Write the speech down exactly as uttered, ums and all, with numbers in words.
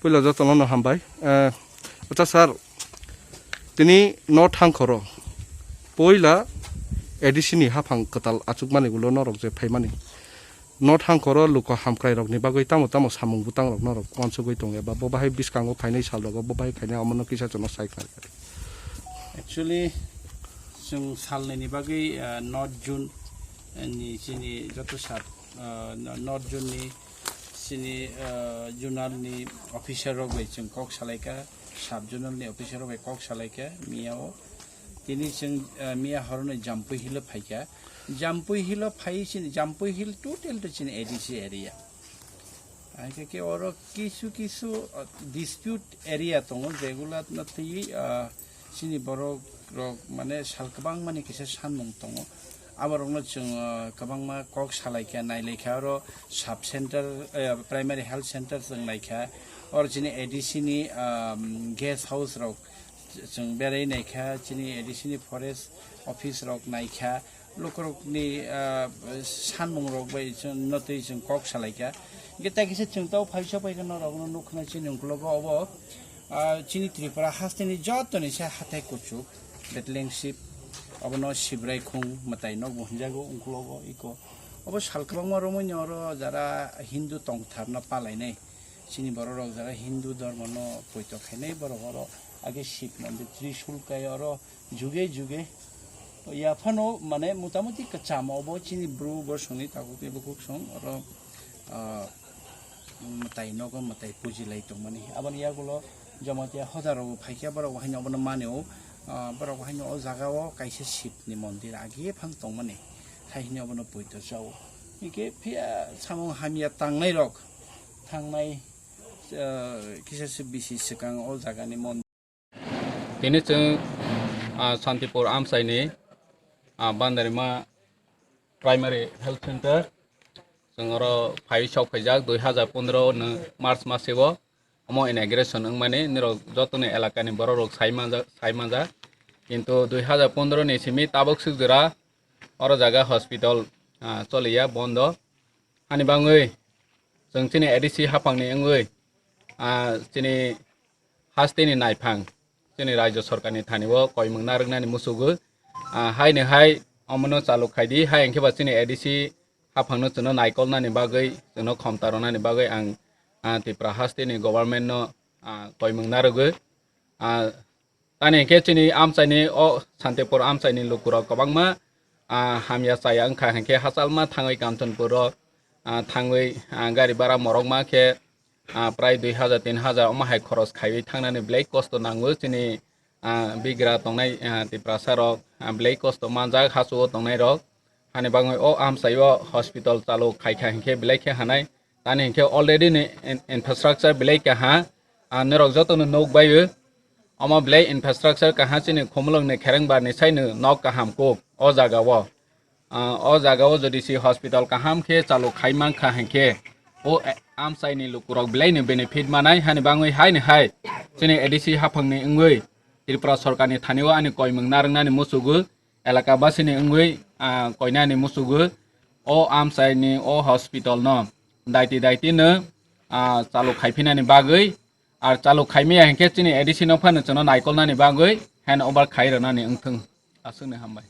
Puila jotono no hambai. Eh, acha sir, tini no thangkhoro. Puila A D C ni haphang kwtal achukmani ulo norok je phaimani. No thangkhoro luko hamkrai rokni bagwi tamo tamo samung bwtang rok norok uansugwi tongo eba bo bahai bwskango phainai sal rogo bo bahai khainai omono kisa chwngno sai khnari. Actually, chwng salnwini bagwi, ah, North Zone, eh, ni chini joto sub, ah, North Zone ni chini, ah, zonal ni officer rok bai chwng kok salaikha, sub zonal ni officer rok bai kok salaikha, miya o. Tini chwng, ah, miya horoni Jampui Hill o phaikha. Jampui Hill o phai chini, Jampui Hill total to chini A D C area. Hai khe, khe oro kisu kisu, ah, dispute area tongo, jegula no twi, ah, chini borok rok mane sal kwbangmani kisa sanmung tongo. Aborokno chwng, ah, kwbangma kok salaikha, nailaikha, oro sub center, eh, primary health center chwng naikha, oro chini A D C ni, ah, guest house rok chwng berai naikha, chini A D C ni forest office rok naikha, lukurokni, ah, sanmung rok bai chwng no twi chwng kok salaikha. Hingke tai kisa chwng tau phaisa paikha norokno nukna chini ukologo obo, ah, chini Tripura hasteni jotoni se hathai kuchuk Bethlehem Ship, obono Sibrai khung mwtai nokbo hwnjago ukologo iko. Obo sal kwbangma romwi ni oro jara Hindu tongtharno palainai. Chini borok rok jara Hindu dhormo no poito khainai borok oro age Shiv mondir Trishul kai oro juge juge yaphano mane motamuti kwcham obo chini bru bosongni tabuk tei bukhuk song oro, ah, mwtai nogo mwtai puji lai tongmani. Aboni yagulo Jamatia hoda rok phaikha borok haino obono mani o, ah, borok haino o jaga o kaisa Shiv ni mondir age phang tongmani hai hino obono poito chao. Hingke phiya samung hamya tangnai rok thangnai, ah, kisa se bisi swkang o jaga ni mon. Tini chwng, ah, Santipur amchaini, ah, Bandarima Primary Health Center chwng oro phai sok phaijak dui hajar pondro no March maseo omo inauguration wngmani nirok jotoni elakani borok rok sai manjak, sai manjak. Kintu dui hajar pondro ni simi tabuk swk jora oro jaga hospital, ah, choliya bondo. Ani bangwi chwng chini A D C haphangni wngwi, ah, chini hasteni naiphang chini rajya sorkarni thani o koimung narwknani muchugwi, ah, haini hai omono chaluk khaidi, hai hwnkhe ba chini A D C haphangno chwngno naikolnani bagwi, chwngno khomta rwnani bagwi ang, ah, Tripura hasteni government no, ah, koimung narwgwi, ah, Tani hwnkhe chini amchaini o Santipur amchaini lukurok kwbangma, ah, hamya chaya wngkha hwnkhe hachalma thangwi Kanchanpuro, ah, thangwi, ah, gari bara morokma khe, ah, prai dui hajar tin hajar omo hai khoros khaiwi thangnani belai kosto nango chini, ah, bigra tongnai, ah, Tiprasa rok, ah, belai kosto manjak hachugo tongnai rok. Hani bagwi o amchaio hospital chalu khaikha hinkhe belai khe hanai. Tani hinkhe already ni in-, infrastructure belai kaha. Ah, norok jotono nukbaio. Omo belai infrastructure kaha chini Khumulwngni Kherengbarni saino nok kaham kuk o jagao. Ah, o jagao jodi si hospital kaham khe chalu khai mankha hinkhe o, eh, amchaini lukurok belaino benefit manai. Hani bagwi haini hai chini A D C haphangni wngwi Tripura sorkarni thanio ani koimung narwknani muchugo. Elaka basini wngwi, ah, koinani muchugo o amchaini o hospital no daiti daiti no, ah, chalu khaiphinani bagwi, ar chalu khaimaya hinkhe chini A D C no phano chwngno naikolnani bagwi hand over khai rwnani wngthung. Aswkno hambai.